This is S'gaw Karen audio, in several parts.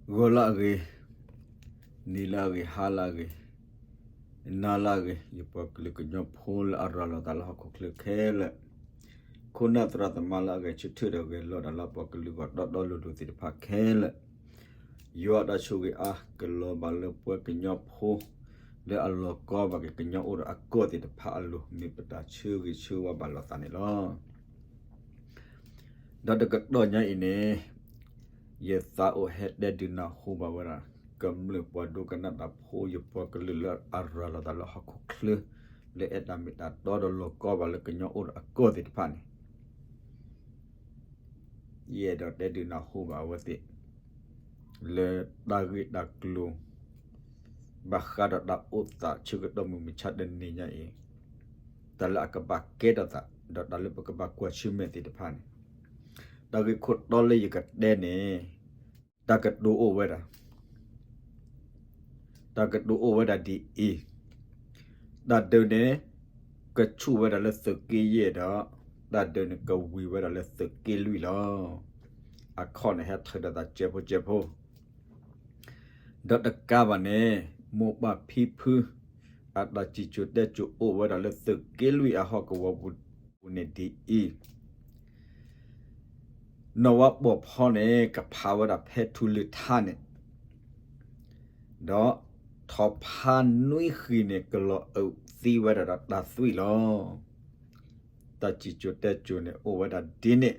ဂီၤလၢအဂ့ၤ, နံၤလၢအဂ့ၤ, ဟါလၢအဂ့ၤ, နၤလၢအဂ့ၤ, ယပှၤကလုာ်ကညီဖိလၢအရၤလီၤသးလၢဟီၣ်ခိၣ်ချၢခဲလၢာ်, ခိၣ်နၢ်သရၣ်သမါလၢအဂဲၤဆၢထၢၣ်ဒီးဂဲၤလိာ်တၢ်လၢပှၤကလုာ်ဂီၢ်တီတီလိၤလိၤသ့ၣ်တဖၣ်ခဲလၢာ်, ယွၤတၢ်ဆိၣ်ဂ့ၤအါကလီၤဘၣ်လၢပှၤကညီဖိ လၢအလီၤကီဘၣ်က့ၤကညီအိၣ်ဒီးအကီၢ်သ့ၣ်တဖၣ်အလိၤ မ့ၢ်ပတၢ်ဆၢဂ့ၤဆၢဝါဘၣ်လိာ်သးန့ၣ်လီၤ. ဒီးတကတီၢ်ညါအံၤန့ၣ်, ယသးအိၣ်ဟဲတဲဒုးနၢ်ဟူဘၣ်ဝဲဒၣ် ကမျၢၢ်ပှၤဒိကနၣ်တၢ်ဖိ ယပှၤကလုာ်လၢအရၤလီၤသးလၢဟီၣ်ခိၣ်ချၢ လၢအဲၣ်တၢ်မ့ၢ်တၢ်တီဒီးလီၤကီဘၣ်လၢကညီအိၣ်ဒီးအကီၢ်သ့ၣ်တဖၣ်န့ၣ် ယအဲၣ်ဒိးတဲဒုးနၢ်ဟူဘၣ်အဝဲသ့ၣ် လၢတၢ်ဂ့ၢ်တၢ်ကျိၤ ဘၣ်ဃးဒီးတၢ်အိၣ်သးဆၢကတီၢ်မုၢ်မဆါတနံၤညါအံၤ, တၢ်လၢအကဘၣ်ကဲထီၣ်သး ဒီးတၢ်လၢပကဘၣ်ကွၢ်ဆၢၣ်မဲာ်သ့ၣ်တဖၣ်န့ၣ်, တၢ်ဂ့ၢ်ခိၣ်တီလၢယကတဲန့ၣ်, တၢ်ကတိၤအိၣ်ဝဲဒၣ် တၢ်ကတိၤအိၣ်ဝဲဒၣ်ဒ်အံၤ, တၢ်ဒုးန့ၣ် ကဆူၣ်ဝဲဒၣ်လၢသုးက့ယဲၢ်ဒီး တၢ်ဒုးန့ၣ်ကဝံၤဝဲဒၣ်လၢသုးက့လွံၢ်လီၤ. အခီၣ်န့ၣ်ဟဲထုးဒီးသးကဲဖိကဲဖိ ဒီးတကးဘၣ်န့ၣ် မိၢ်ပၢ်ဖံဖု အတၢ်စံၣ်စိၤတဲစိၤအိၣ်ဝဲဒၣ်လၢသုးက့လွံၢ်အဟီၣ်ကဝီၤပူၤန့ၣ်ဒ်အံၤ, နီၢ်ဝါပိာ်ဖီန့ၣ် ကဖးဝဲဒၣ်ဖဲထူလၢထါန့ၣ်, ဒီးထိးဖါနွံဃံၤန့ၣ် ကလီၤအုးသံဝဲဒၣ်ဒီးတၢ်သွံၣ်လီၤ. တၢ်စံၣ်စိၤတဲစိၤန့ၣ်အိၣ်ဝဲဒၣ်ဒ်န့ၣ်,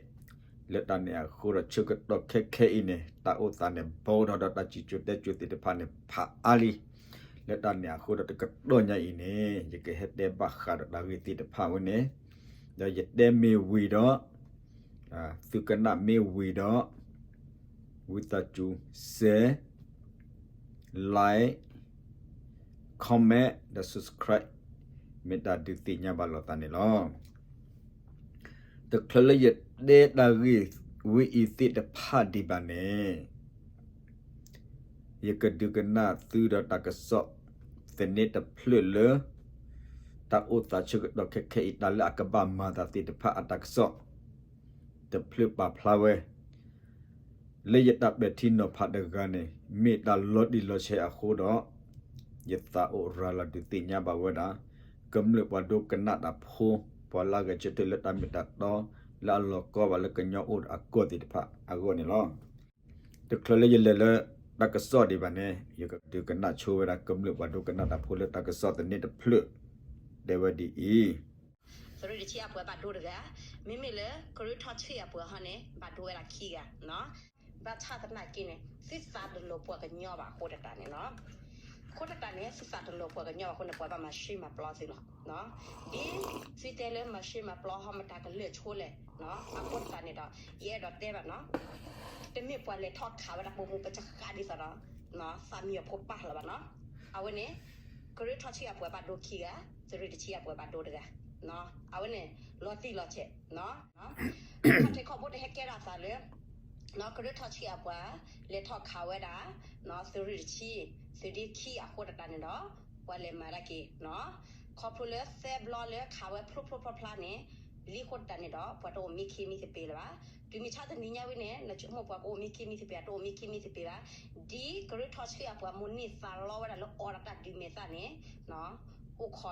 လၢတၢ်န့ၣ်အဃိဒီးဆၢကတီၢ်ခဲခဲအံၤန့ၣ် တၢ်အိၣ်သးန့ၣ် ဘူးထီၣ်ဒီးတၢ်စံၣ်စိၤတဲစိၤသ့ၣ်တဖၣ်န့ၣ် ဖးအါလံ. လၢတၢ်န့ၣ်အဃိဒီးတကတီၢ်ညါအံၤန့ၣ် ယကဟဲတဲဘၣ်ဃးဒီးတၢ်ဂ့ၢ်သ့ၣ်တဖၣ်ဝဲန့ၣ်, ဒီးယတဲမ့ၢ်ဝံၤဒီး သုကနၣ်မ့ၢ်ဝံၤဒီး ဝံသးစူၤ share, like, comment ဒီး subscribe မ့ၢ်တၢ်ဒုးသ့ၣ်ညါဘၣ်လိာ်သးန့ၣ်လီၤ. တချုးလၢယတဲတၢ်ဂ့ၢ်ဝဲအံၤသ့ၣ်တဖၣ်ဒံးဘၣ်န့ၣ် ယကဒုးကနၣ်သုဒီးတၢ်ကစီၣ်သန့တဖျၢၣ်လၢ တၢ်အိၣ်သးဆၢကတီၢ်ခဲခဲအံၤ တၢ်လၢအကဘၣ်မၤသးသ့ၣ်တဖၣ်အတၢ်ကစီၣ် တဖျၢၣ်ပာ်ဖျါဝဲ လၢယတၢ်ပဲာ်ထံနီၤဖးတဂၤန့ၣ် မ့ၢ်တၢ်လီၤတံၢ်လီၤဆဲးအဃိဒီး ယသးအိၣ်ရၤလီၤဒုးသ့ၣ်ညါဘၣ်ဝဲဒၣ် ကမျၢၢ်ပှၤဒိကနၣ်တၢ်ဖိ ပှၤလၢအဂဲၤဆၢထၢၣ်လၢတၢ်မ့ၢ်တၢ်တီ လၢအလီၤကီဘၣ်လၢကညီအိၣ်ဒီးအကီၢ်သ့ၣ်တဖၣ်အဂီၢ်န့ၣ်လီၤ. တချုးလၢယလဲၤလၢတၢ်ကစီၣ်ဒံးဘၣ်န့ၣ် ယကဒုးကနၣ်ဆိဝဲဒၣ် ကမျၢၢ်ပှၤဒိကနၣ်တၢ်ဖိလၢတၢ်ကစီၣ်သန့တဖျၢၣ် တဲဝဲဒ်အံၤ, သုးရ့ၣ်တဆံအပှၤဘၣ်ဒိတဂၤ, မ့မ့ၢ်လၢကရၢထီၣ်ဆံၣ်အပှၤဟီန့ၣ် ဘၣ်ဒိဝဲဒၣ်ခံဂၤ, ဘၣ်ဆၣ်သနာ်က့န့ၣ် သုသးတလီၤပှၤကညီဘၣ်အဃိသတးန့ၣ်လီၤ. အဃိသတးန့ၣ် သုသးတလီၤပှၤကညီဘၣ်အဃိန့ၣ် ပှၤဘၣ်မၤရှဲမၤပျီသုလီၤ. ဒ်သုတဲလၢမၤရှဲမၤပျီဟီ မတၤကလၢာ်ဆိလဲၣ်, အဃိသတးန့ၣ်ဒီး ယအဲၣ်ဒိးတဲဘၣ်နီၤ တမ့ၢ်ပှၤလဲၤထီၣ်ခးဝဲဒၣ်ပိာ်မုၣ်ပှၤစှၤဒ်သိးဒီး သးမံယီၤဖိပာ်လၢၤဘၣ်နီၤ. အဝဲန့ၣ် ကရၢထီၣ်ဆံၣ်အပှၤဘၣ်ဒိခံဂၤ, သုးရ့ၣ်တဆံအပှၤဘၣ်ဒိတဂၤ, အဝဲန့ၣ် လီၤတံၢ်လီၤဆဲး ခီၣ်ထံးခီၣ်ဘိတဟဲကဲထီၣ်အသးလၢ ကရၢထီၣ်ဆံၣ်အပှၤ လဲၤထီၣ်ခးဝဲဒၣ် သုးရ့ၣ်တဆံ သုးဒ့ခံအဃိသတးန့ၣ်ဒီး ပှၤလဲၤမၤတၢ်က့ၤ ခီဖျိလၢသၢဘျီလၢခးဝဲဖျိဖျိဖျါဖျါန့ၣ် လံအဃိသတးန့ၣ်ဒီး ပှၤတအိၣ်မံခ့မံသပ့ၤလၢၤဘၣ်. တုၤမုၢ်ဆါတနံၤညါဝဲန့ၣ် နဆိကမိၣ်ပှၤကအိၣ်မံခ့မံသပ့ၤ တအိၣ်မံခ့မံသပ့ၤဘၣ်. ဒ်ကရၢထီၣ်ဆံၣ်အပှၤမိၢ်န့ၢ်သးလီဝဲဒၣ်လၢအီၤဒီးတၢ်ဒုးမဲာ်သၣ်န့ၣ် အိၣ်ခိးဒီး ကတဲာ်ကတီၤသုသးခီ အဝဲန့ၣ်ခီဒ်န့ၣ် ပှၤက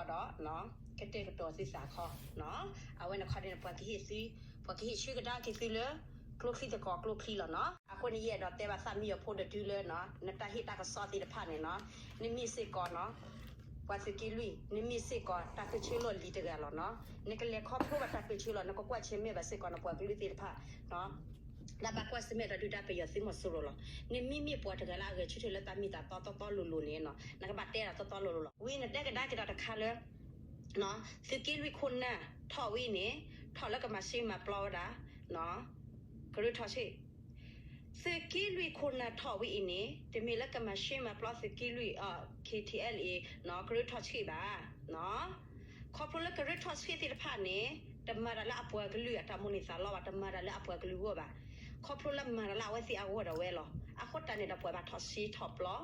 ဟ့ၣ်ဆၢကဒါက့ၤသုလၢ ကျိချံသကိးကျိချံလီၤနီၤ. အဃိန့ၣ် ယအဲၣ်ဒိးတဲဘၣ်သးမံယီၤဖိတဒုလၢ နတၢ်ဟ့ၣ်တၢ်ကစီၣ်သ့ၣ်တဖၣ်န့ၣ်နီၤ နမ့ၢ်စ့ၢ်ကီးနီၤ ပှၤသုးက့လွံၢ် နမ့ၢ်စ့ၢ်ကီးတၢ်ပၢဆှၢလီၢ်လံၤတဂၤလီၤနီၤ. နကလဲၤခီဖျိဘၣ်တၢ်ပၢဆှၢလီၤ နကကွၢ်ဆၢၣ်မဲာ်ဘၣ်စ့ၢ်ကီးနပှၤကလုာ်သ့ၣ်တဖၣ် လၢဘၣ်ကွၢ်ဆၢၣ်မဲာ်တၢ်ဒုးတၢ်ပယီၤသုးမီၤစိရိၤလီၤ. နမ့မ့ၢ်ပှၤတဂၤလၢအဂဲၤဆၢထၢၣ်လၢတၢ်မ့ၢ်တၢ်တီတီတီလိၤလိၤန့ၣ်နီၤ နကဘၣ်တဲဒၣ်တီတီလိၤလိၤလီၤ. ဝံၤနတဲကဒါက့ၤဒီးတခါလၢ သုးက့လွံၢ်ခိၣ်နၢ်ထီၣ်ဝဲအံၤန့ၣ် ထီၣ်လၢကမၤရှဲမၤပျီဝဲဒၣ် ကရၢထီၣ်ဆံၣ် သုးက့လွံၢ်ခိၣ်နၢ်ထီၣ်ဝဲအံၤန့ၣ် တမ့ၢ်လၢကမၤရှဲမၤပျီသုးက့လွံၢ် KTLA ကရၢထီၣ်ဆံၣ်ဘၣ်. ခီဖျိလၢကရၢထီၣ်ဆံၣ်သ့ၣ်တဖၣ်န့ၣ် တမၤတၢ်လၢအပှၤကလုာ်အတၢ်မိၣ်န့ၢ်သးလီဘၣ် တမၤတၢ်လၢအပှၤကလုာ်အဂီၢ်ဘၣ်. ခီဖျိလၢမၤတၢ်လၢအဝဲသ့ၣ်အဂီၢ်ဒၣ်ဝဲလီၤ. အဃိတၢ်န့ၣ်ဒီးပှၤဘၣ်ထီၣ်ရှဲထီၣ်ပျီ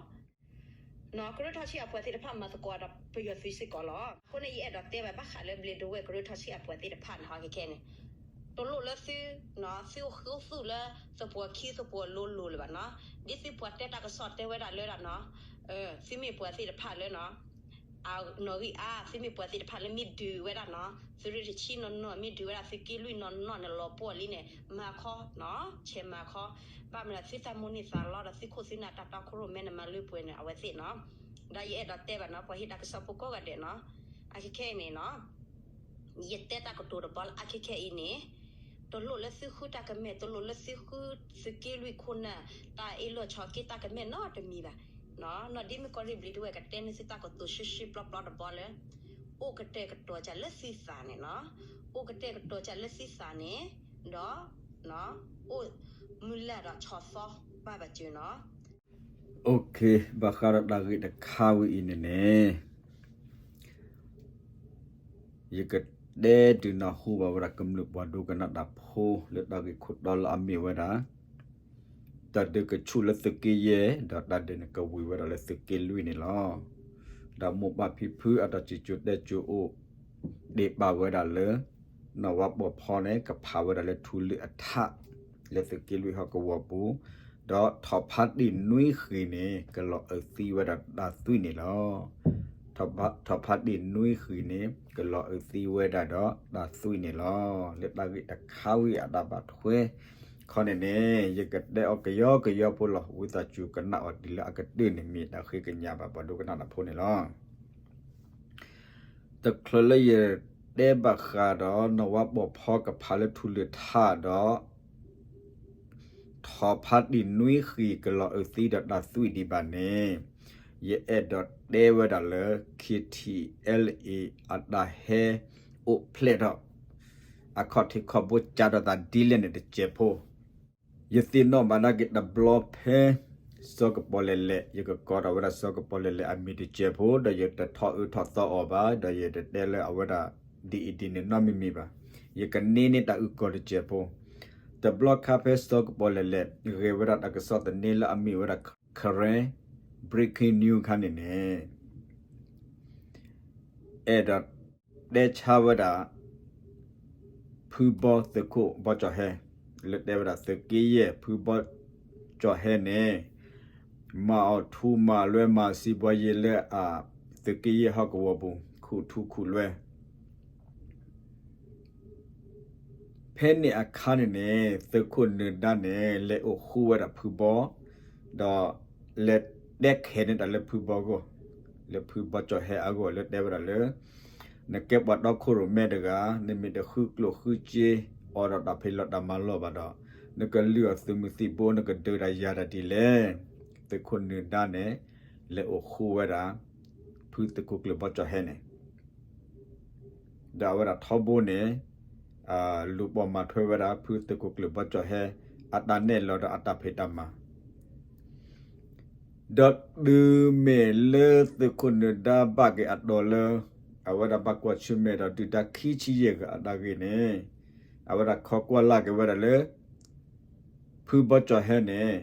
ကရၢထီၣ်ဆံၣ်အပှၤသ့ၣ်တဖၣ်မၤသကိးဒီးပယီၤသုးစ့ၢ်ကီးလီၤ. အဃိန့ၣ် ယအဲၣ်ဒိးတဲဘၣ်ဘၣ်ဃးလၢဘျ့ဒဝဲၢ်ကရၢထီၣ်ဆံၣ်အပှၤသ့ၣ်တဖၣ်န့ၣ် ဟီခဲခဲန့ၣ် တလိၣ်လၢသု သုအိၣ်ဃူသူၣ်လၢ သပှၢ်ခံသပှၢ်လိၤလိၤလၢၤဘၣ်နီၤ. ဒ်သုပှၤတဲတၢ်ကစီၣ်တဲဝဲဒၣ်လၢဒၣ်နီၤ, သုမ့ၢ်ပှၤသ့ၣ်တဖၣ်လၢနီၤ အနီၣ်ဂံၢ်အါ, သုမ့ၢ်ပှၤသ့ၣ်တဖၣ်လၢမ့ၢ်ဒုးဝဲဒၣ်နီၤ သုးရ့ၣ်တဆံနီၢ်နီၢ်, မ့ၢ်ဒုးဝဲဒၣ်သုးက့လွံၢ်နီၢ်နီၢ်န့ၣ် လီၤပှီၢ်လံန့ၣ် မၤခီနီၤ, ဆဲးမၤခီ. ဘၣ်မနုၤသုတၢ်မိၣ်န့ၢ်သးလီဒီး သုခိၣ်သုနၢ်တၢ်တီခိၣ်ရိၣ်မဲန့ၣ် မၤလၢပှဲၤန့ၣ် အဝဲသ့ၣ်နီၤ. ဒီးယအဲၣ်ဒိးတဲဘၣ်နီၤ ပှၤဟ့ၣ်တၢ်ကစီၣ်ဖိကိးဂၤဒဲးနီၤ, အခဲခဲအံၤန့ၣ်နီၤ ယတဲတၢ်ကတိၤတဘီလၢအခဲခဲအံၤန့ၣ်, တလိၣ်လၢသုဃုတၢ်ကမဲာ်, တလိၣ်လၢသုဃုသုးက့လွံၢ်ခိၣ်နၢ် တၢ်အ့ၣ်လိာ်ဆိးက့တၢ်ကမဲာ်နီတမံၤဘၣ်. နီၢ်ဒ်မ့ၢ်ကီၢ်ရ့ၣ်ဘျံးတဝဲၢ် ကတဲန့ၢ်သုတၢ်ကတိၤရှဲရှဲပျီပျီတဘီလၢ အိၣ်ကတဲာ်ကတီၤကၢ်လၢသုသးန့ၣ်နီၤ, အိၣ်ကတဲာ်ကတီၤကၢ်လၢသုသးန့ၣ်, ဒီး အိၣ်မုၢ်လၢ်ဒီးဆီၣ်သီဘၣ်ဘၣ်စၢၤနီၤ. ဘၣ်ဃးဒီးတၢ်ဂ့ၢ်တခါဝဲအံၤန့ၣ်န့ၣ် ယကတဲဒုးနၢ်ဟူဘၣ်ဝဲဒၣ်ကမျၢၢ်ပှၤဒိကနၣ်တၢ်ဖိလၢတၢ်ဂ့ၢ်ခိၣ်တီလၢအမ့ၢ်ဝဲဒၣ် တၢ်ဒုးကဆူၣ်လၢသုးက့ယဲၢ် ဒီးတၢ်ဒုးန့ၣ်ကဝံၤဝဲဒၣ်လၢသုးက့လွံၢ်န့ၣ်လီၤ. ဒီးမိၢ်ပၢ်ဖံဖုအတၢ်စံၣ်စိၤတဲစိၤအိၣ် ဒံးဘၣ်ဝဲဒၣ်လၢ နီၢ်ဝါပိာ်ဖီန့ၣ် ကဖးဝဲဒၣ်လၢထူလၢအထး လၢသုးက့လွံၢ်ဟီၣ်ကဝီၤပူၤ, ဒီးထီၣ်ဖးတံၢ်နွံဃံၤန့ၣ် ကလီၤအုးသံဝဲဒၣ်တၢ်သွံၣ်န့ၣ်လီၤ. ထီၣ်ဖးတံၢ်နွံဃံၤန့ၣ် ကလီၤအုးသံဝဲဒၣ်ဒီးတၢ်သွံၣ်န့ၣ်လီၤ. လၢတၢ်ဂ့ၢ်တခါဝဲအတၢ်ဘၣ်ထွဲခီန့ၣ်န့ၣ် ယကတဲအီၤကယီကယီဖိလီၤ. ဝံသးစူၤကနၣ်အီၤတုၤလၢအကတၢၢ်န့ၣ် မ့ၢ်တၢ်ဃ့ကညးဘၣ်ပှၤဒိကနၣ်တၢ်ဖိန့ၣ်လီၤ. တချုးလၢယတဲဘၣ်ဃးဒီး နီၢ်ဝါပိာ်ဖီကဖးလၢထူလၢထးဒီး ထီၣ်ဖးတံၢ်နွံဃံၤကလီၤအုးသံဒီးတၢ်သွံၣ်ဒံးဘၣ်န့ၣ်, ယအဲၣ်ဒိးတဲဝဲဒၣ်လၢ ခ့ထံၣ်အဲလ်အ့ အတၢ်ဟဲအိၣ်ဖျဲၣ်ထီၣ် အခီၣ်ထံးခီၣ်ဘိကၢ်ထီၣ်သးဒ်လဲၣ်န့ၣ်တစဲးဖိ ယသ့ၣ်နီၣ်ဘၣ်ဒၣ်က့ၤတဘျီဖဲ စီၤကပီၤလဲၣ်လဲၣ်, ယကကိးထီၣ်ဝဲဒၣ်စီၤကပီၤလဲၣ်လဲၣ်အမံၤတစဲးဖိ ဒီးယတထီၣ်အၢထီၣ်သီအီၤဘၣ်, ဒီးယတတဲလၢအဝဲဒၣ်ဒ်အံၤဒ်န့ၣ်နီတမံၤမံၤဘၣ်. ယကန့ၢ်န့ၢ်တၢ်အုၣ်ကီၤတစဲးဖိ, တဘျီခါဖဲစီၤကပီၤလဲၣ်လဲၣ် ဂဲၤဝဲဒၣ်တၢ်ကစီၣ်သန့လၢအမ့ၢ်ဝဲဒၣ် Karen Breaking News ခါန့ၣ်န့ၣ် အဲၣ်ဒိးတဲဆါဝဲဒၣ် ဖုဘီသုးခိၣ်ဘီကၠီၣ်ဟဲ, လၢတဲဝဲဒၣ်သုးက့ယဲၢ်ဖုဘီကၠီၣ်ဟဲန့ၣ် မၤအီၤထူမၤလွဲမၤစံးဘှီယ့လၢအ သုးက့ယဲၢ်ဟီၣ်ကဝီၤပူၤ ခူၣ်ထူခူၣ်လွဲ ဖဲန့ၣ်အခါန့ၣ်န့ၣ် သုးခိၣ်နၢၤဒါန့ၣ် လဲၤအိၣ်ဃူဝဲဒၣ်ဖုဘီ, ဒီးလဲၤတဲခဲန့ၢ်တၢ်လၢဖုဘီအဂီၢ်, လၢဖုဘီကၠီၣ်ဟဲအဂီၢ် လၢတဲဝဲဒၣ်လၢ နကဲပှၤတီခိၣ်ရိၣ်မဲတဂၤ, နမ့ၢ်တဃုကျိၣ်ဃုစ့ အီၤဒီးတၢ်ဖံးလီၤတၢ်မၤလီၤဘၣ်ဒီး နကလုၢ်အီၤသုးမုၢ်သံၣ်ဘိ နကဒုးတၢ်ယၤတၢ်ဒ်လဲၣ်. သုးခိၣ်နၢၤဒါန့ၣ် လဲၤအိၣ်ဃူဝဲဒၣ် ဖုသုးခိၣ်ကျၢၢ်ဘီကၠီၣ်ဟဲန့ၣ် ဒီးအဝဲဒၣ်ထီဘိန့ၣ် လူၤပိာ်မၤထွဲဝဲဒၣ် ဖုသုးခိၣ်ကျၢၢ်ဘီကၠီၣ်ဟဲ အတၢ်နဲၣ်လီၤဒီးအတၢ်ဖံးတၢ်မၤ ဒီးတုၤမ့ၢ်လၢသုးခိၣ်နၢၤဒါဘၣ်က့ၤအတီၤလၢ အဝဲဒၣ်ဘၣ်ကွၢ်ဆၢၣ်မဲာ်ဒီးဒုၣ်ဒါခံဆံယဲၢ်ဂၤအတၢ်ဂ့ၢ်န့ၣ် အဝဲဒၣ်ခိးကွၢ်လၢ်က့ၤဝဲဒၣ်လၢ ဖုဘီကၠီၣ်ဟဲန့ၣ်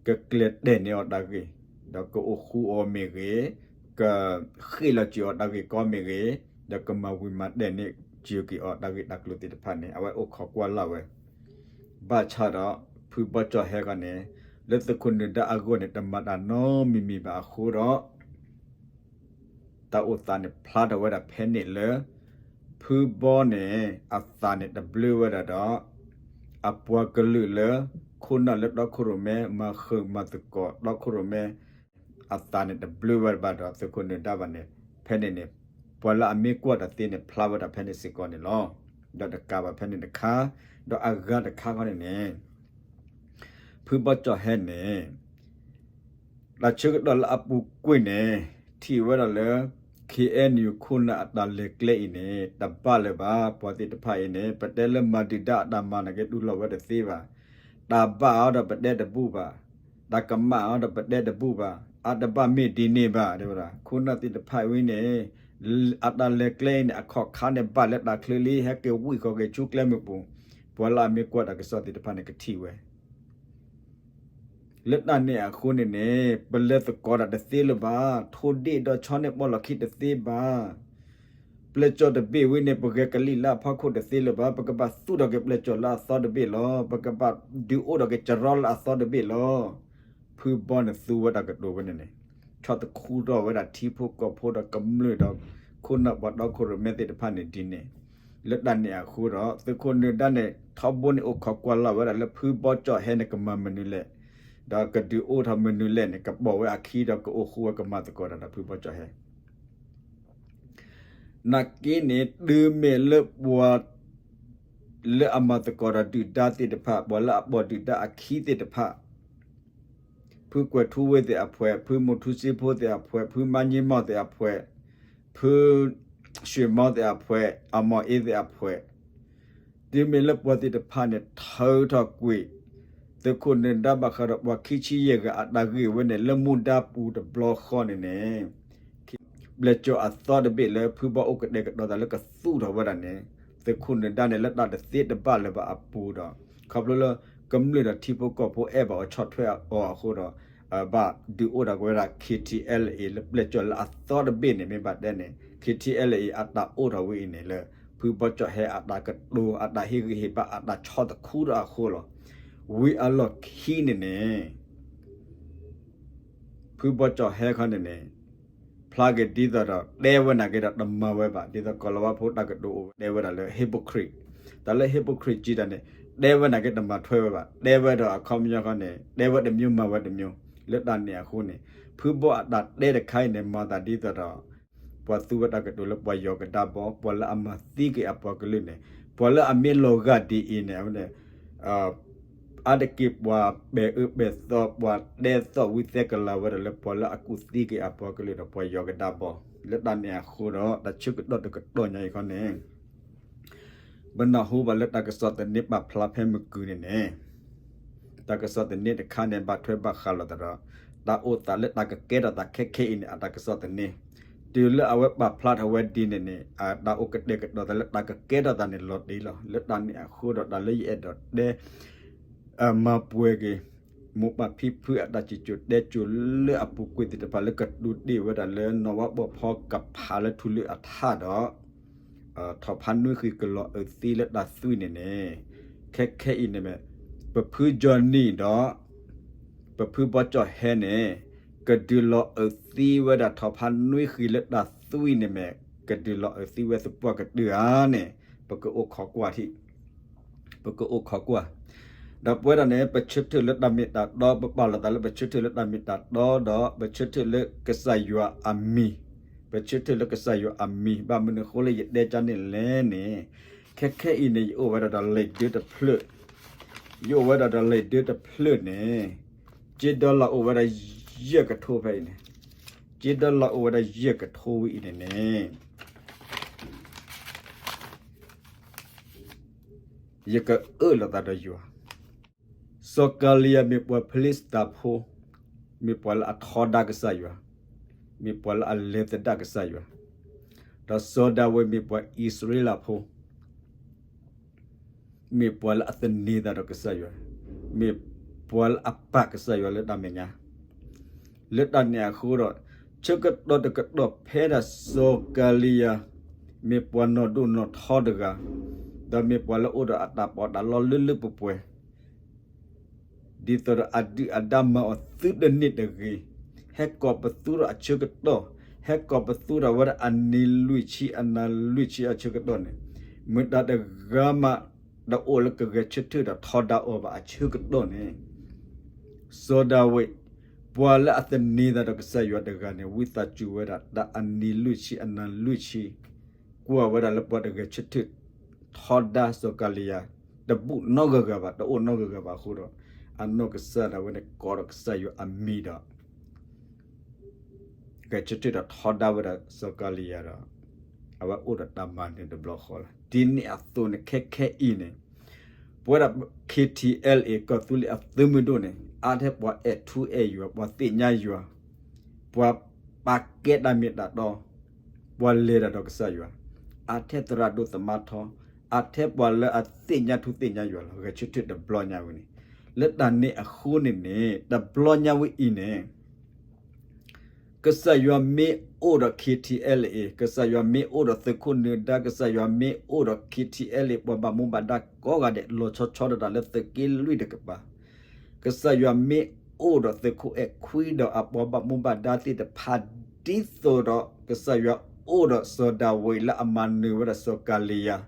ကကျဲၤတဲာ်န့ၢ်အီၤတၢ်ဂ့ၢ်, ဒီးကအိၣ်ဃူအီၤမ့ၢ်ဂ့ၤ, ကဃ့ၢ်လီၤစၢၤအီၤတၢ်ဂ့ၢ်ကီမ့ၢ်ဂ့ၤ, ဒီးကမၤဝံၤမၤဒဲးန့ၢ်စၢၤက့ၤအီၤတၢ်ဂ့ၢ်တၢ်ကျိၤသ့ၣ်တဖၣ်န့ၣ် အဝဲအိၣ်ခိးကွၢ်လၢ်ဝဲ. ဘၣ်ဆၣ်ဒီး ဖုဘီကၠီၣ်ဟဲခီန့ၣ် လၢသုးခိၣ်နၢၤဒါအဂီၢ်န့ၣ် တမၤတၢ်နီတမံၤမံၤဘၣ်အဃိဒီး တၢ်အိၣ်သးန့ၣ်ဖျါထီၣ်ဝဲဒၣ်ဖဲန့ၣ်လၢ ဖုဘီန့ၣ် အသးန့ၣ်တဘျုးဝဲဒၣ်ဒီး အပှၤကလုာ်လၢ ခိၣ်နၢ်လၢတီခိၣ်ရိၣ်မဲ မၤဃုာ်မၤသကိးတီခိၣ်ရိၣ်မဲ အသးန့ၣ်တဘျုးဝဲဒၣ်ဘၣ်ဒီးသုးခိၣ်နၢၤဒါဘၣ်န့ၣ် ဖဲန့ၣ်န့ၣ် ပှၤလၢအမ့ၢ်ကွၢ်တၢ်သ့န့ၣ် ဖျါဝဲဒၣ်ဖဲန့ၣ်စ့ၢ်ကီးန့ၣ်လီၤ. ဒီးတကးဘၣ်ဖဲန့ၣ်တခါ, ဒီးအဂၤတခါခီန့ၣ်န့ၣ် ဖုဘီကၠီၣ်ဟဲန့ၣ် တၢ်ဆၢကတီၢ်လၢအပူၤကွံာ်န့ၣ် ထံၣ်ဝဲဒၣ်လၢ ခ့ၣ်အဲၣ်ယူၣ် ခိၣ်နၢ်အတၢ်လဲၤကျဲအံၤန့ၣ် တဘၣ်လၢၤဘၣ်. ပှၤသ့ၣ်တဖၣ်အံၤန့ၣ် ပတဲလၢမၤဒုၣ်ဒါအတၢ်မၤန့ၣ် ကတူၢ်လိာ်ဝဲတသ့ဘၣ်. တၢ်ဘၣ်အီၤဒီးပတဲတဘူၣ်ဘၣ်, တၢ်ကမၣ်အီၤဒီးပတဲတဘူၣ်ဘၣ်, အတဘၣ်မ့ၢ်ဒ်န့ၣ်ဘၣ် တဲဝဲဒၣ်. ခိၣ်နၢ်သ့ၣ်တဖၣ်အံၤန့ၣ် အတၢ်လဲၤကျဲအံၤန့ၣ် အခီၣ်ခါန့ၣ်ဘၣ်လၢတၢ်ချၢလံ ဟဲက့ၤဝံၣ်ဃီၤက့ၤဆူကျဲမုၢ်ပူၤ, ပှၤလၢအမ့ၢ်ကွၢ်တၢ်ကစီၣ်သ့ၣ်တဖၣ်န့ၣ် ကထံၣ်ဝဲ လၢတၢ်န့ၣ်အဃိန့ၣ်န့ၣ် ပလဲၤသကိးတၢ်တသ့လၢၤဘၣ်, ထိၣ်ဒ့ၣ်ဒီးဆီန့ၣ်ပီၣ်လီၢ်ခံတသ့ဘၣ်. ပျဲၢ်ကၠီၣ်တဘ့ၣ်ဝံၤန့ၣ် ပဂဲၤကလံၣ်လၢအဖီခိၣ်တသ့လၢၤဘၣ်, ပကဘၣ်သူၣ်ထီၣ်က့ၤပျဲၢ်ကၠီၣ်လၢအသီတဘ့ၣ်လီၤ. ပကဘၣ်ဒုးအိၣ်ထီၣ်က့ၤကရီလၢအသီတဘ့ၣ်လီၤ. ဖုဘီန့ၣ်သူဝဲတၢ်ကတိၤဝဲန့ၣ်န့ၣ်, ဆီၣ်သခူထီၣ်ဝဲဒၣ်ထံဖိကီၢ်ဖိဒီးကမျၢၢ်ဒီး ခိၣ်နၢ်ပှၤတီခိၣ်ရိၣ်မဲသ့ၣ်တဖၣ်န့ၣ်ဒ်န့ၣ်, လၢတၢ်န့ၣ်အဃိဒီး သုးခိၣ်နၢၤဒါန့ၣ် ထီဘိန့ၣ်အိၣ်ခိးကွၢ်လၢ်ဝဲဒၣ်လၢဖုဘီကၠီၣ်ဟဲန့ၣ် ကမၤမနုၤလဲၣ်, ဒီးကဒုးအိၣ်ထီၣ်မနုၤလဲၣ်န့ၣ် ကပိာ်ဝဲအခံဒီးကအိၣ်ဃူဝဲကမၤသကိးတၢ်ဒီးဖုဘီကၠီၣ်ဟဲ နာ်က့န့ၣ် တုၤမ့ၢ်လၢပှၤ လၢအမၤသကိးဒီးဒုၣ်ဒါသ့ၣ်တဖၣ်, ပှၤလၢအပိာ်ဒုၣ်ဒါအခံသ့ၣ်တဖၣ်, ဖုကွဲၤထူဝ့သ့ၣ်အဖှဲး, ဖုမူထူစ့ဖိသ့ၣ်အဖှဲး, ဖုမါည့မီၢ်သ့ၣ်အဖှဲး, ဖု ရွှေမောင် သ့ၣ်အဖှဲး, အမီၤအ့သ့ၣ်အဖှဲး, တုၤမ့ၢ်လၢပှၤသ့ၣ်တဖၣ်န့ၣ် ထုးထီၣ်ကွံာ် သုးခိၣ်နၢၤဒါဘၣ်ဃးဒီးပှၤခံဆံယဲၢ်ဂၤအတၢ်ဂ့ၢ်ဝဲန့ၣ် လၢမူဒါပူၤတဘျီဃီန့ၣ်န့ၣ် ပျဲၢ်ကၠီၣ်အသီတဘ့ၣ်လၢဖုဘီအိၣ်ကတဲာ်ကတီၤသးလၢကသူၣ်ထီၣ်ဝဲဒၣ်န့ၣ် သုးခိၣ်နၢၤဒါန့ၣ် လၢတၢ်တသ့တဘၣ်လၢၤဘၣ်အပူၤဒီး ခီဖျိလၢ ကမျၢၢ်ဒီးထံဖိကီၢ်ဖိအဲၣ်ဘၣ်အီၤဆီၣ်ထွဲအီၤအဃိဒီး ဘၣ်ဒုးအိၣ်ထီၣ်က့ၤဝဲဒၣ် K T L A လၢပျဲၢ်ကၠီၣ်လၢအသီတဘ့ၣ်န့ၣ် မ့ၢ်ဘၣ်တဲန့ၣ် K T L A အတၢ်အိၣ်ထီၣ်ဝဲအံၤန့ၣ်လၢ ဖုဘီကၠီၣ်ဟဲအတၢ်ကတိၤ အတၢ်ဟ့ၣ်ဂံၢ်ဟ့ၣ်ဘါ အတၢ်ဆီၣ်သခူထီၣ်အဃိလီၤ. ဝံၤအလီၢ်ခံန့ၣ်န့ၣ် ဖုဘီကၠီၣ်ဟဲခီန့ၣ်န့ၣ် ဖျါက့ၤဒ်သိးဒီး တဲဝဲနာ်က့ဒီးတမၤဝဲဘၣ်, ဒ်သိးကီၤလၤဝါဖိတၢ်ကတိၤအိၣ်ဝဲ တဲဝဲဒၣ်လၢ hypocrite, တၢ်လၢ hypocrite ကံတၢ်န့ၣ် တဲဝဲနာ်က့တမၤထွဲဝဲဘၣ်, တဲဝဲဒီးအခီပညီခီန့ၣ် တဲဝဲတမျိုးမၤဝဲတမျိုး, လၢတၢ်န့ၣ်အဃိန့ၣ် ဖုဘီအတၢ်တဲတခါအံၤန့ၣ် မၤသးဒ်သိးဒီး ပှၤသူဝဲတၢ်ကတိၤလၢပှၤယီၤကဒါဘီ, ပှၤလၢအမၤသံက့ၤအပှၤကလုာ်န့ၣ်, ပှၤလၢအမ့ၢ်လီၤဂာ်ဒ်အံၤန့ၣ် အဝဲန့ၣ် အါတက့ၢ်ပှၤပဲာ်အၢပဲာ်သီ ပှၤတဲသီၣ်ဝံသဲကလၤဝဲဒၣ်လၢပှၤလၢအကူၣ်သံက့ၤအပှၤကလုာ်ဒီးပှၤယီၤကဒါဘီ, လၢတၢ်န့ၣ်အဃိဒီး တၢ်ဆၢကတီၢ်တကတီၢ်ညါအံၤခီန့ၣ် ပနၢ်ဟူဘၣ်လၢတၢ်ကစီၣ်သန့ပာ်ဖျါဖဲမုၢ်ကုၢ်န့ၣ်န့ၣ် တၢ်ကစီၣ်သန့တခါန့ၣ် ဘၣ်ထွဲဘၣ်ဃးလိာ်သးဒီး တၢ်အိၣ်သးလၢတၢ်ကကဲထီၣ်သးခဲခဲအံၤန့ၣ် အတၢ်ကစီၣ်သန့, တုၤလၢအဝဲပာ်ဖျါထီၣ်ဝဲဒ်န့ၣ်န့ၣ် အတၢ်အိၣ်ကတဲာ်ကတီၤသးလၢတၢ်ကကဲထီၣ်သးန့ၣ်လီၤတံၢ်လီၤ. လၢတၢ်န့ၣ်အဃိဒီးတၢ်လၢယအဲၣ်ဒိးတဲ မၤပှဲၤက့ၤ မိၢ်ပၢ်ဖံဖုအတၢ်စံၣ်စိၤတဲစိၤလၢအပူၤကွံာ်သ့ၣ်တဖၣ် လၢကတိၤတ့ၢ်ဝဲဒၣ်လၢနီၢ်ဝါပိာ်ဖီကဖးလၢထူလၢအထးဒီး ထီၣ်ဖးနွံဃံၤကလီၤအုးသံလၢတၢ်သွံၣ်န့ၣ်န့ၣ်, ခဲခဲအံၤန့ၣ်မ့ၢ် ပဖုကၠီၣ်နံၣ်ဒီး ပဖုဘီကၠီၣ်ဟဲန့ၣ် ကဒုးလီၤအုးသံဝဲဒၣ်ထီၣ်ဖးနွံဃံၤလၢတၢ်သွံၣ်န့ၣ်မ့ၢ် ကဒုးလီၤအုးသံဝဲသပှၢ်ကတၢၢ်ဧါန့ၣ် ပကအိၣ်ခိးကွၢ်ထံၣ် ပကအိၣ်ခိးကွၢ်, ဒီးပဝဲဒၣ်န့ၣ် ပဆၢထၢၣ်လၢတၢ်မ့ၢ်တၢ်တီ ပပာ်လီၤသးလၢပဆၢထၢၣ်လၢတၢ်မ့ၢ်တၢ်တီဒီး ပဆၢထၢၣ်လၢကစၢ်ယွၤအမံၤ, ပဆၢထၢၣ်လၢကစၢ်ယွၤအမံၤ ဘၣ်မနုၤအဃိလၢယတဲကန့ၣ်လဲၣ်န့ၣ်, ခဲခဲအံၤန့ၣ် ယအိၣ်ဝဲဒၣ်ဒီးလံာ်ဒၢတဖျၢၣ်, ယအိၣ်ဝဲဒၣ်ဒီးလံာ်ဒၢတဖျၢၣ်န့ၣ်, က့ဒီလၣ်အိၣ်ဝဲဒၣ်ယဲၢ်ကထိဖဲအံၤန့ၣ်, က့ဒီလၣ်အိၣ်ဝဲဒၣ်ယဲၢ်ကထိဝံၤအံၤန့ၣ်န့ၣ် ယကအၢၣ်လီၤသးဒီးယွၤ, စီၤကၤလံယၤမ့ၢ်ပှၤဖလံၡသးဖိ, မ့ၢ်ပှၤလၢအထီဒါကစၢ်ယွၤ, မ့ၢ်ပှၤလၢအလဲၤသဒၣ်ကစၢ်ယွၤ, ဒီးစီၤဒၤဝံးမ့ၢ်ပှၤအံၣ်စရ့လးဖိ မ့ၢ်ပှၤလၢအသန့ၤသးဒီးကစၢ်ယွၤ, မ့ၢ်ပှၤလၢအပာ်ကစၢ်ယွၤလၢတၢ်မဲာ်ညါ, လၢတၢ်န့ၣ်အဃိဒီး ဆၢကတီၢ်တကတီၢ်ဖဲဒၣ်စီၤကၤလံယၤ မ့ၢ်ပှၤနီၢ်ဒိၣ်နီၢ်ထီတဂၤ, ဒီးမ့ၢ်ပှၤလၢအိၣ်ဒီးအတၢ်ပီးတၢ်လီလၢလၢပှဲၤပှဲၤ ဒ်သိးဒီးအဒုၣ်အဒါမၤအီၤသုတန့ၢ်တဂ့ၤ, ဟဲကိးပသူထီၣ်အဆၢကတီၢ်, ဟဲကိးပသူထီၣ်ဝဲဒၣ်အနံၤလွံၢ်ဆံအနၤလွံၢ်ဆံအဆၢကတီၢ်န့ၣ်, မတၤတဂၤမး တအိၣ်လၢကဂဲၤဆၢထၢၣ်ဒီးထီဒါအီၤဘၣ်အဆၢကတီၢ်န့ၣ်, စီၤဒၤဝံး ပှၤလၢအသန့ၤသးဒီးကစၢ်ယွၤတဂၤန့ၣ် ဝံသးစူၤဝဲဒၣ် တၢ်အနံၤလွံၢ်ဆံအနၤလွံၢ်ဆံ ကွၢ်ဝဲဒၣ်လၢပှၤတဂဲၤဆၢထၢၣ် ထီဒါစီၤကၤလံယၤ တဘူၣ်နီတဂၤဂၤဘၣ်, တအိၣ်နီတဂၤဂၤဘၣ်အဃိဒီး, အနီၢ်ကစၢ်ဒၣ်ဝဲန့ၣ်ကိးဒီးကစၢ်ယွၤအမံၤဒီး ဂဲၤဆၢထၢၣ်ဒီးထီဒါဝဲဒၣ်စီၤကၤလံယၤဒီး အဝဲအိၣ်ဒီးတၢ်မၤနၢၤတဘျီဃီလီၤ. ဒ်န့ၣ်အသိးန့ၣ် ခဲခဲအံၤန့ၣ် ပဝဲဒၣ် K T L A ကီၢ်သူလ့ၤအသုးမုၢ်ဒိၣ်န့ၣ် အါထဲပှၤအဲၣ်ထူအဲၣ်ယွၤ ပှၤသ့ၣ်ညါယွၤ, ပှၤပာ်ကဲတၢ်မ့ၢ်တၢ်တီ, ပှၤလဲၤတၢ်ဒီးကစၢ်ယွၤ, အါထဲသရၣ်ဒိၣ်သမါထီ, အါထဲပှၤလၢအသ့ၣ်ညါထူသ့ၣ်ညါယွၤလီၤ. ဂဲၤဆၢထၢၣ်တဘျီညါဝဲန့ၣ်, လၢတၢ်န့ၣ်အဃိန့ၣ်န့ၣ် တဘျီညါဝဲအံၤန့ၣ် ကစၢ်ယွၤမ့ၢ်အိၣ်ဒီး K T L A, ကစၢ်ယွၤမ့ၢ်အိၣ်ဒီးသုးခိၣ်နၢၤဒါ, ကစၢ်ယွၤမ့ၢ်အိၣ်ဒီး K T L A ပှၤဘၣ်မူဘၣ်ဒါကိးဂၤဒဲး လီၤဆီဆီဒၣ်တၢ်လၢသုးက့လွံၢ်တကပၤ, ကစၢ်ယွၤမ့ၢ်အိၣ်ဒီးသုးခိၣ်အဲၣ်ခွံဒီးအပှၤဘၣ်မူဘၣ်ဒါသ့ၣ်တဖၣ် ဒ်သိးဒီး ကစၢ်ယွၤအိၣ်ဒီးစီၤဒၤဝံးလၢအမၤနၢၤဝဲဒၣ်စီၤကၤလံယၤ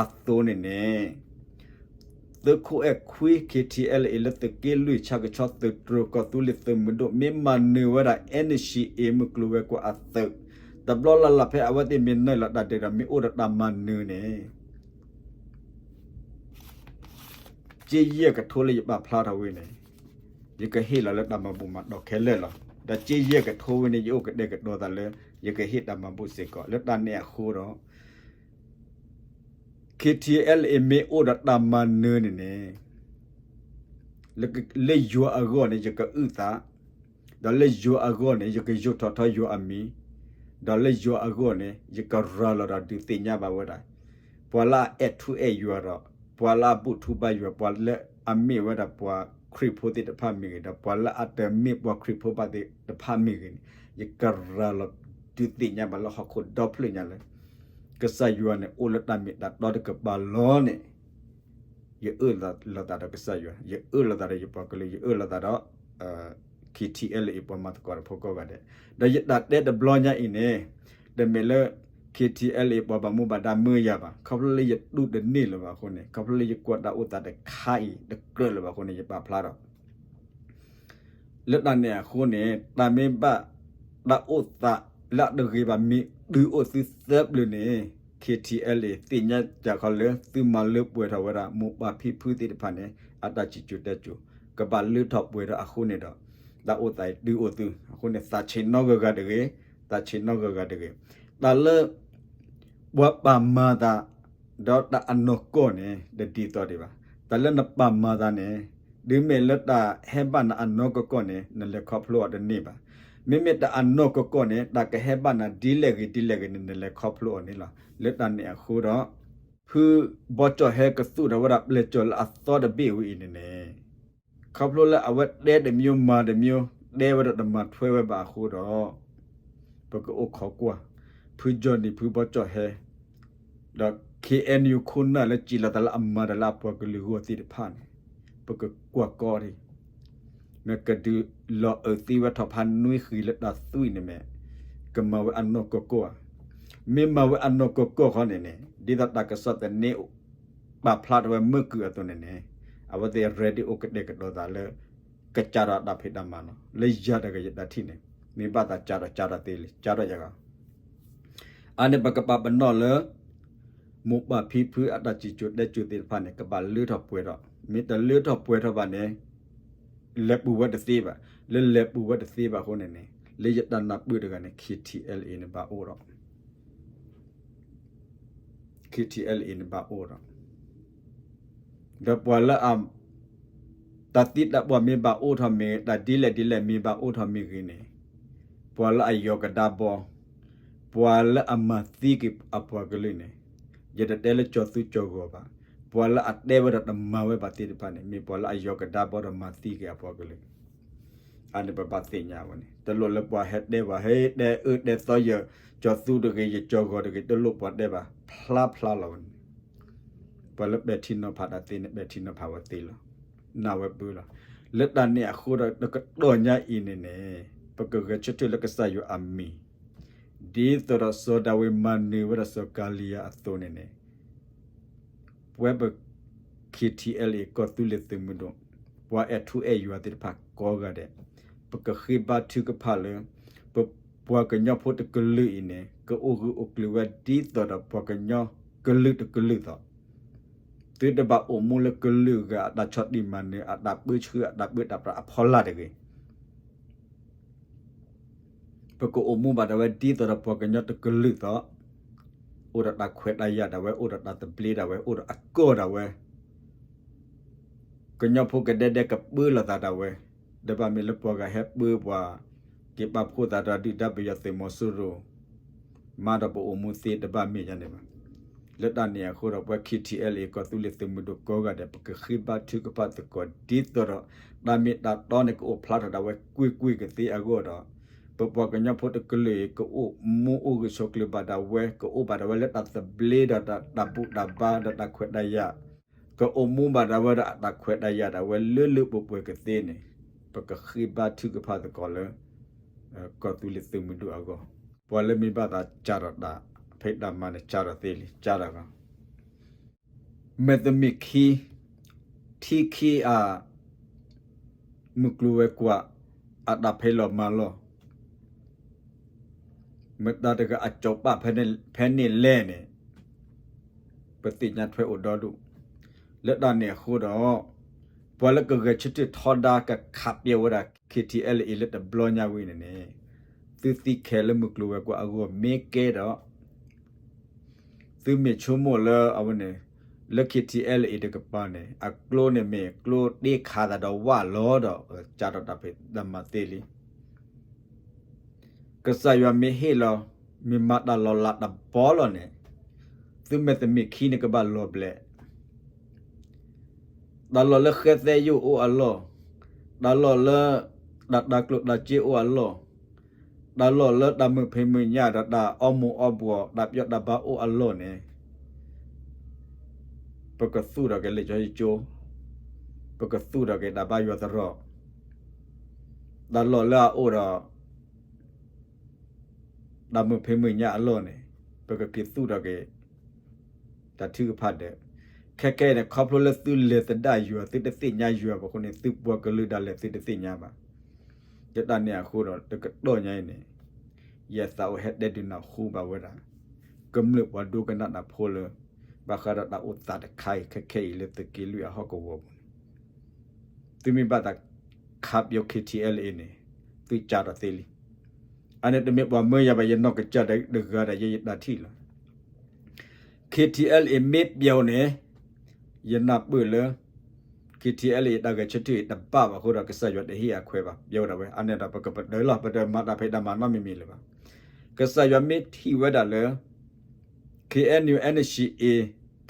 အသိးန့ၣ်န့ၣ် သုးခိၣ်အဲၣ်ခွံ K T L A လၢသုးက့လွံၢ် ဆၣ်ကဆီသုးတြိၤ ကီၢ်သူလ့ၤသုးမုၢ်ဒိၣ် မ့ၢ်မၤနၢၤဝဲဒၣ် N C A မုၢ်ကျိၤဝဲၤကွာ်အသုး, တဘျီလၢ်လၢ်ဖဲအဝဲသ့ၣ်မ့ၢ်နုာ်လီၤတၢ်ဒုးဒီး မ့ၢ်အိၣ်ဒီးတၢ်မၤနၢၤန့ၣ် ကၠ့ယဲၢ်ကထိလၢယပာ်ဖျါထီၣ်ဝဲန့ၣ် ယကဟ့ၣ်လီၤလၢတၢ်မၤဘူၣ်မၤတီၢ်ခဲလၢာ်လီၤ. ဒီးကၠ့ယဲၢ်ကထိဝဲန့ၣ် ယအိၣ်ကတဲာ်ကတီၤသးလၢ ယကဟ့ၣ်တၢ်မၤဘူၣ်စ့ၢ်ကီး လၢတၢ်န့ၣ်အဃိဒီး K T L A မ့ၢ်အိၣ်ဒီးတၢ်မၤနၢၤန့ၣ်န့ၣ် လၢယွၤအဂီၢ်န့ၣ် ယကအုၣ်သး, ဒီးလၢယွၤအဂီၢ်န့ၣ် ယကယိးထီၣ်ထီယွၤအမံၤ, ဒီးလၢယွၤအဂီၢ်န့ၣ် ယကရၤလီၤဒီးဒုးသ့ၣ်ညါဘၣ်ဝဲဒၣ် ပှၤလၢအအဲၣ်ထူအဲၣ်ယွၤဒီး ပှၤလၢအဘူၣ်ထူဘါယွၤ ပှၤလၢအမ့ၢ်ဝဲဒၣ်ပှၤခရံာ်ဖိသ့ၣ်တဖၣ်မ့ၢ်ဂ့ၤ ဒီးပှၤလၢအတမ့ၢ်ပှၤခရံာ်ဖိဘၣ်သ့ၣ်တဖၣ်မ့ၢ်ဂ့ၤန့ၣ် ယကရၤလီၤဒုးသ့ၣ်ညါဘၣ်လၢဟီၣ်ခိၣ်ဒီဖျၢၣ်ညါလၢ ကစၢ်ယွၤန့ၣ် အိၣ်လၢတၢ်မ့ၢ်တၢ်တီတကပၤလီၤန့ၣ် ယအၢၣ်လီၤသးဒီးကစၢ်ယွၤ, ယအၢၣ်လီၤသးဒီးယပှၤကလုာ်, ယအၢၣ်လီၤသးဒီး K T L A ပှၤမၤသကိးတၢ်ဖိကိးဂၤဒဲး, ဒီးယတၢ်တဲတဘျီညါအံၤန့ၣ် တမ့ၢ်လၢ K T L A ပှၤဘၣ်မူဘၣ်ဒါမၢယၤဘၣ်, ခီဖျိလၢယတူၢ်တန့ၢ်လၢၤဘၣ်အဃိန့ၣ်, ခီဖျိလၢယကွၢ်တၢ်အိၣ်သးတခါအံၤ တကြၢးလၢၤဘၣ်အဃိန့ၣ် ယပာ်ဖျါဒီး လၢတၢ်န့ၣ်အဃိန့ၣ် တၢ်မ့ၢ်ဘၣ်တၢ်အိၣ်သးလၢအတဂ့ၤဘၣ် မ့ၢ်တုၤအိၣ်သုသၢပျၢၤန့ၣ် K T L A သ့ၣ်ညါစ့ၢ်ကီးလၢ သုမၤလၢပှဲၤထီၣ်ဝဲဒၣ် မိၢ်ပၢ်ဖံဖုသ့ၣ်တဖၣ်န့ၣ် အတၢ်စံၣ်စိၤတဲစိၤ ကဘၣ်လၢထီၣ်ပှဲၤထီၣ်အဃိန့ၣ်ဒီး တၢ်အိၣ်သးအံၤတုၤအိၣ်သု အဃိန့ၣ် သးဆ့ၣ်နီၤဂၤဂၤတဂ့ၤ, သးဆ့ၣ်နီၤဂၤဂၤတဂ့ၤ, တၢ်လၢ ပှၤပာ်မၤသး ဒီးတၢ်အနီၢ်ကီၢ်န့ၣ် တဒ်သိးဒံးဘၣ်. တၢ်လၢနပာ်မၤသးန့ၣ် ဒုးမ့ၢ်လၢတၢ်ဟဲဘၣ်နၤအနီၢ်ကီၢ်န့ၣ် နလဲၤခီဖျိအီၤတန့ၢ်ဘၣ်. မ့မ့ၢ်တၢ်အနီၢ်ကီၢ်န့ၣ် တၢ်ကဟဲဘၣ်နၤဒ်လဲၣ်ဂ့ၤဒ်လဲၣ်ဂ့ၤန့ၣ် နလဲၤခီဖျိအီၤန့ၣ်လီၤ. လၢတၢ်န့ၣ်အဃိဒီး ဖုဘီကၠီၣ်ဟဲကသူၣ်ထီၣ်ဝဲဒၣ်ပျဲၢ်ကၠီၣ်လၢအသီတဘ့ၣ်ဝဲအံၤန့ၣ်န့ၣ် ခီဖျိလၢအဝဲတဲတမံၤမၤတမံၤ တဲဝဲဒၣ်တမၤထွဲဝဲဘၣ်အဃိဒီး ပကအိၣ်ခိးကွၢ် ဖုကၠီၣ်နံၤ ဖုဘီကၠီၣ်ဟဲ ဒီး K N U ခိၣ်နၢ်လၢစံးလီၤသးလၢအမၤတၢ်လၢအပှၤကလုာ်ဂီၢ်သ့ၣ်တဖၣ်န့ၣ် ပကကွၢ်ကီဒံး မ့ၢ်ကဒုးလီၤအုးသံဝဲထီၣ်ဖးနွံဃံၤလၢတၢ်သွံၣ်န့ၣ်မ့ၢ် ကမၤဝဲအနီၢ်ကီၢ်ကီၢ်ဧါ. မ့ၢ်မၤဝဲအနီၢ်ကီၢ်ကီၢ်ခီန့ၣ်န့ၣ် ဒ်သိးတၢ်ကစီၣ်သန့ ပာ်ဖျါထီၣ်ဝဲမုၢ်ကုၢ်အသိးန့ၣ်န့ၣ် အဝဲသ့ၣ် ready အိၣ်ကတဲာ်ကတီၤသးလၢ ကစးထီၣ်တၢ်ဖံးတၢ်မၤလီၤ. လၢယၤတဂၤယတၢ်ထံၣ်န့ၣ် မ့ၢ်ဘၣ်သးစးထီၣ်စးထီၣ်သ့လံ စးထီၣ်ယၤဂၤ အါန့ၣ်ပကပာ်ပနီၣ်လၢ မိၢ်ပၢ်ဖံဖုအတၢ်စံၣ်စိၤတဲစိၤသ့ၣ်တဖၣ်န့ၣ် ကဘၣ်လၢထီၣ်ပှဲၤထီၣ်, မ့ၢ်တလၢထီၣ်ပှဲၤထီၣ်ဘၣ်န့ၣ် လဲၤပူၤဝဲတသ့ဘၣ်. လၢလဲၤပူၤဝဲတသ့ဘၣ်အဃိန့ၣ်န့ၣ် လၢယတၢ်နၢ်ပၢၢ်တဂၤန့ၣ် K T L A န့ၣ်ဘၣ်အိၣ်ဒီး K T L A န့ၣ်ဘၣ်အိၣ်ဒီး ဒီးပှၤလၢအ တၢ်သံတၢ်ပှၢ်မ့ၢ်ဘၣ်အိၣ်ထီၣ်မ့ၢ်ဂ့ၤ တၢ်ဒ်လဲၣ်ဒ်လဲၣ်မ့ၢ်ဘၣ်အိၣ်ထီၣ်မ့ၢ်ဂ့ၤန့ၣ် ပှၤလၢအယီၤကဒါဘီ ပှၤလၢအမၤသံက့ၤအပှၤကလုာ်န့ၣ် ယတတဲလၢကၠီၤသူကၠီၤဂီၤဘၣ်. ပှၤလၢအတဲဝဲဒၣ်တမၤဝဲဘၣ်သ့ၣ်တဖၣ်န့ၣ် မ့ၢ်ပှၤလၢအယီၤကဒါဘီဒီးမၤသံက့ၤအပှၤကလုာ် အါန့ၣ်ပဘၣ်သ့ၣ်ညါဝဲန့ၣ် တလိၣ်လၢပှၤဟဲတဲဘၣ် ဟဲတဲအၢတဲသီယကၠီၤသူတဂ့ၤ ယကၠီၤဂီၤတဂ့ၤ တလိၣ်ပှၤတဲဘၣ် ဖျါဖျါလီၤဝဲန့ၣ် ပှၤလၢပဲာ်ထံနီၤဖးတၢ်သ့န့ၣ် ပဲာ်ထံနီၤဖးဝဲသ့လီၤ. နာ်ဝဲပၢလီၤ. လၢတၢ်န့ၣ်အဃိဒီး တကတီၢ်ညါအံၤန့ၣ်န့ၣ် ပကဂဲၤဆၢထၢၣ်လၢကစၢ်ယွၤအမံၤ ဒ်သိးဒီးစီၤဒၤဝံးမၤနၢၤဝဲဒၣ်စီၤကၤလံယၤအသိးန့ၣ်န့ၣ် ပဝဲပ K T L A ကီၢ်သူလ့ၤသုးမုၢ်ဒိၣ် ပှၤအဲၣ်ထူအဲၣ်ယွၤသ့ၣ်တဖၣ်ကိးဂၤဒဲး ပကဃ့ဘါထုကဖၣ်လၢ ပပှၤကညီဖိတကလုာ်အံၤန့ၣ် ကအိၣ်ဂၢၢ်အိၣ်ကျၢၤဝဲဒ်သိးဒီးပှၤကညီကလုာ်တကလုာ်သိး သုတဘၣ်အိၣ်မူလၢကလုာ်ဂၤအတၢ်ဆီၣ်တံၢ်မၤနၢၤ အတၢ်ပၢဆှၢ အတၢ်ပၢတၢ်ပြးအဖီလာ်တဂ့ၤ ပကအိၣ်မူဘၣ်ဒၣ်ဝဲဒ်သိးဒီးပှၤကညီတကလုာ်သိး အိၣ်ဒီးတၢ်ခွဲးတၢ်ယာ်ဒၣ်ဝဲ အိၣ်ဒီးတၢ်သဘျ့ဒၣ်ဝဲ အိၣ်ဒီးအကီၢ်ဒၣ်ဝဲ ကညီဖိကဒဲဒဲကပၢလီၤသးဒၣ်ဝဲ တဘၣ်မ့ၢ်လၢပှၤဂၤဟဲပၢပှၤ က့ၤပာ်ဖှိၣ်သးဒီးဒုၣ်ဒါပယီၤသုးမီၤစိရိၤ မၤဒီးပအိၣ်မူသ့တဘၣ်မ့ၢ်ယါန့ၣ်ဘၣ်. လၢတၢ်န့ၣ်အဃိဒီး ပဝဲ K T L A ကီၢ်သူလ့ၤသုးမုၢ်ဒိၣ်ကိးဂၤဒဲး ပကဃ့ဘါထုကဖၣ်သကိးဒ်သိးဒီး တၢ်မ့ၢ်တၢ်တီန့ၣ်ကအိၣ်ဖျါထီၣ်ဒၣ်ဝဲကွ့ၢ်ကွ့ၢ်ကသ့အဂီၢ်ဒီး ပပှၤကညီဖိတကလုာ်အံၤ ကအိၣ်မူအိၣ်ဂံၢ်ဆိးကျၢၤဘၣ်ဒၣ်ဝဲ, ကအိၣ်ဘၣ်ဒၣ်ဝဲလၢတၢ်သဘျ့ဒီးတၢ်ဘူၣ်တၢ်ဘါဒီးတၢ်ခွဲးတၢ်ယာ်, ကအိၣ်မူဘၣ်ဒၣ်ဝဲဒီးအတၢ်ခွဲးတၢ်ယာ်ဒၣ်ဝဲလၢလၢပှဲၤပှဲၤကသ့န့ၣ်, ပကဃ့ဘါထုကဖၣ်သကိးလၢ ကီၢ်သူလ့ၤသုးမုၢ်ဒိၣ်အဂီၢ်, ပှၤလၢမ့ၢ်ဘၣ်သးစးထီၣ်တၢ်ဖံးတၢ်မၤန့ၣ် စးထီၣ်သ့လံ, စးထီၣ်ဂီၤ မဲာ်တမ့ၢ်ခံ, ထံခံအ မုၢ်ကျိၤဝဲၤကွာ် အတၢ်ဖံးလီၤမၤလီၤ, မတၤတဂၤအစီၤပၤဖဲန့ၣ်လဲၣ်န့ၣ် ပသ့ၣ်ညါထွဲအိၣ်ဒီဒူၣ်, လၢတၢ်န့ၣ်အဃိဒီး ပှၤလၢကဂဲၤဆၢထၢၣ်ထီဒါကခးပၠဲဝဲဒၣ် KTLA လၢတဘျီညါဝံၤန့ၣ်န့ၣ်, သုသံခဲလၢမုၢ်ကျိၤဝဲၤကွာ်အဂီၢ်မ့ၢ်ကဲဒီး သုမ့ၢ်ဆိကမိၣ်လၢအဝဲန့ၣ် လၢ KTLA တကပၤန့ၣ် အကျိန့ၣ်မ့ၢ်ကျိတ့ခးသးဒီးဝၣ်လီၤဒီး စးထီၣ်တၢ်ဖံးတၢ်မၤသ့လံ. ကစၢ်ယွၤမ့ၢ်ဟ့ၣ်လီၤ, မ့ၢ်မၤတၢ်လီၤလးတဘီလီၤန့ၣ်, သုမဲာ်တမ့ၢ်ခံန့ၣ်ကဘၣ်လီၤဘျဲး တၢ်လီၢ်လၢဃဲသဲယိာ်အိၣ်အလီၢ်, တၢ်လီၢ်လၢ တၢ်တၤကျိၣ်တၤစ့အိၣ်အလီၢ်, တၢ်လီၢ်လၢတၢ်မုာ်ဖံးမုာ်ညၣ်ဒီးတၢ်အီမိၢ်အီဘှီၣ် တၢ်ပၠီတၢ်ဘါအိၣ်အလီၢ်န့ၣ်, ပကသူၣ်ထီၣ်က့ၤလံာ်စီဆှံကၠိ, ပကသူၣ်ထီၣ်က့ၤတၢ်ဘါယွၤသရိာ်, တၢ်လီၢ်လၢအအိၣ်ဒီး တၢ်မုာ်ဖံးမုာ်ညၣ်အလီၢ်န့ၣ်, ပကက့ၤသူၣ်ထီၣ်က့ၤ တၢ်ထုကဖၣ်ဒဲး, ခဲခဲအံၤန့ၣ် ခီဖျိလၢသုလဲၤသဒၣ်ယွၤ သုတသ့ၣ်ညါယွၤဘၣ်အဃိန့ၣ် သုပှၤကလုာ်ဒၣ်လဲာ်သုတသ့ၣ်ညါဘၣ်. လၢတၢ်န့ၣ်အဃိဒီး တကတီၢ်ညါအံၤန့ၣ် ယသးအိၣ်ဟဲတဲဒုးနၢ်ဟူဘၣ်ဝဲဒၣ် ကမျၢၢ်ပှၤဒိကနၣ်တၢ်ဖိလၢ ဘၣ်ဃးဒီးတၢ်အိၣ်သးတခါအံၤ ခဲခဲအံၤလၢသုးက့လွံၢ်အဟီၣ်ကဝီၤပူၤန့ၣ် သုမ့ၢ်ဘၣ်သးခးပၠီ KTLA န့ၣ် သုကၢ်ထီၣ်သ့လံ. အန့ၣ်တမ့ၢ်ပှၤမၢယၤဘၣ် ယနီၢ်ကစၢ်တဂၤဒီး ယဲယတၢ်ထံၣ်လီၤ. KTLA မ့ၢ်ပၠီန့ၣ် ယနၢ်ပၢၢ်လၢ KTLA တၢ်ဂဲၤဆၢထၢၣ်အံၤတဘၣ်ဘၣ်အဃိဒီး ကစၢ်ယွၤတဟ့ၣ်အခွဲးဘၣ် ပၠီဝဲဒၣ်ဝဲ. အန့ၣ်ဒီးပကပတုာ်လီၤ ပတမၤတၢ်ဖံးတၢ်မၤနီတမံၤမံၤလၢၤဘၣ်. ကစၢ်ယွၤမ့ၢ်ထံၣ်ဝဲဒၣ်လၢ KNU NCA,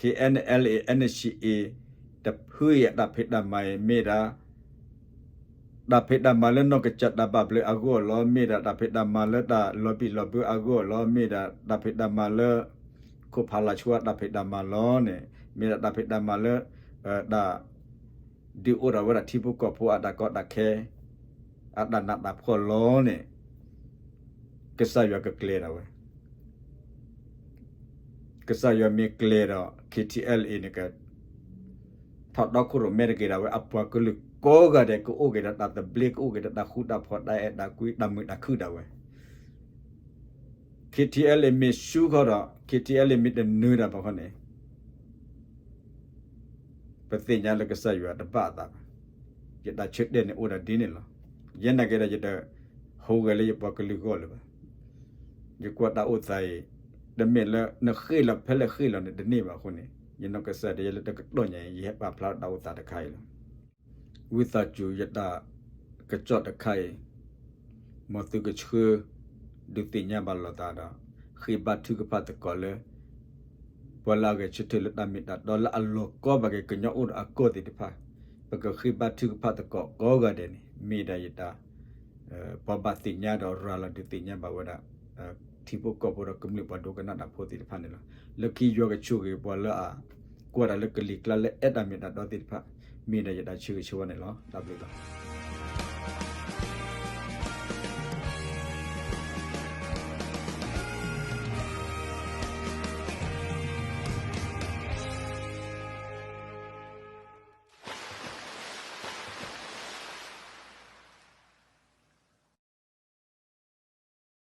KNLA NCA တဖုအံၤအတၢ်ဖံးတၢ်မၤအံၤ မ့ၢ်ဒၣ် တၢ်ဖံးတၢ်မၤလၢနီၢ်ကစၢ်တၢ်ဘၣ်ဘျုးအဂီၢ်လီၤ, မ့ၢ်ဒၣ်တၢ်ဖံးတၢ်မၤလၢတၢ်လီၤဘံၣ်လီၤဘၢအဂီၢ်လီၤ, မ့ၢ်ဒၣ်တၢ်ဖံးတၢ်မၤလၢ ခိၣ်ဖးလၤဆှါတၢ်ဖံးတၢ်မၤလီၤန့ၣ်, မ့ၢ်ဒၣ်တၢ်ဖံးတၢ်မၤလၢ တၢ် ဒုးအိၣ်ထီၣ်ဝဲဒၣ်ထံဖိကီၢ်ဖိအတၢ်ကီတၢ်ခဲ အတၢ်နးတၢ်ဖှီၣ်လီၤန့ၣ် ကစၢ်ယွၤကကျဲၤဒၣ်ဝဲ ကစၢ်ယွၤမ့ၢ်ကျဲၤဒီး KTLA န့ၣ် ကထီၣ်တီခိၣ်ရိၣ်မဲတက့ၤဒၣ်ဝဲ အပှၤကလုာ်ကိးဂၤဒဲး ကအိၣ်က့ၤဒီးတၢ်သဘျ့ ကအိၣ်က့ၤဒီးတၢ်ဃူတၢ်ဖိး တၢ်အဲၣ်တၢ်ကွံ တၢ်မုာ်တၢ်ခုၣ်ဒၣ်ဝဲ. KTLA မ့ၢ်ဆူၣ်ခီဒီး KTLA မ့ၢ်တနၢၤတၢ်ဘၣ်ခီန့ၣ် ပသ့ၣ်ညါလၢကစၢ်ယွၤတဘၣ်အသးဘၣ်. ယတၢ်ဆၢတဲာ်န့ၣ်အိၣ်ဒၣ်ဒ်န့ၣ်လီၤ. ယဲနာ်က့ဒီး ယတဟူးဂဲၤလၢယပှၤကလုာ်ဂီၢ်လၢၤဘၣ်. ယကွၢ်တၢ်အိၣ်သးအံၤ တမ့ၢ်လၢနဃ့ၢ်လီၤဖဲလဲၣ်ဃ့ၢ်လီၤန့ၣ်တန့ၢ်ဘၣ်အဃိန့ၣ် ယနီၢ်ကစၢ်ဒၣ်ယဲလၢတကတီၢ်ညါအံၤ ယဟဲပာ်ဖျါထီၣ်တၢ်အိၣ်သးတခါအံၤလီၤ. ဝံသးစူၤယတၢ်ကစီၣ်တခါအံၤ မ်သုကဆှၢ ဒုးသ့ၣ်ညါဘၣ်လိာ်သးဒီး ဃ့ဘါထုကဖၣ်သကိးလၢ ပှၤလၢအဂဲၤဆၢထၢၣ်လၢတၢ်မ့ၢ်တၢ်တီလၢအလီၤကီဘၣ်က့ၤကညီအိၣ်ဒီးအကီၢ်သ့ၣ်တဖၣ် ပကဃ့ဘါထုကဖၣ်သကိးကိးဂၤဒဲးန့ၣ် မ့ၢ်ဒၣ်ယတၢ် ပှၤဘၣ်သ့ၣ်ညါဒီးရၤလီၤဒုးသ့ၣ်ညါဘၣ်ဝဲဒၣ် ထံဖိကီၢ်ဖိဒီးကမျၢၢ်ပှၤဒိကနၣ်တၢ်ဖိသ့ၣ်တဖၣ်န့ၣ်လီၤ. လၢခံယွၤကဆိၣ်ဂ့ၤပှၤလၢအ ကွၢ်တၢ်လၢကလံၤကျါလၢအဲၣ်တၢ်မ့ၢ်တၢ်တီသ့ၣ်တဖၣ် မ့ၢ်ဒၣ်ယတၢ်ဆၢဂ့ၤဆၢဝါန့ၣ်လီၤ. တၢ်ဘျုးလီၤ.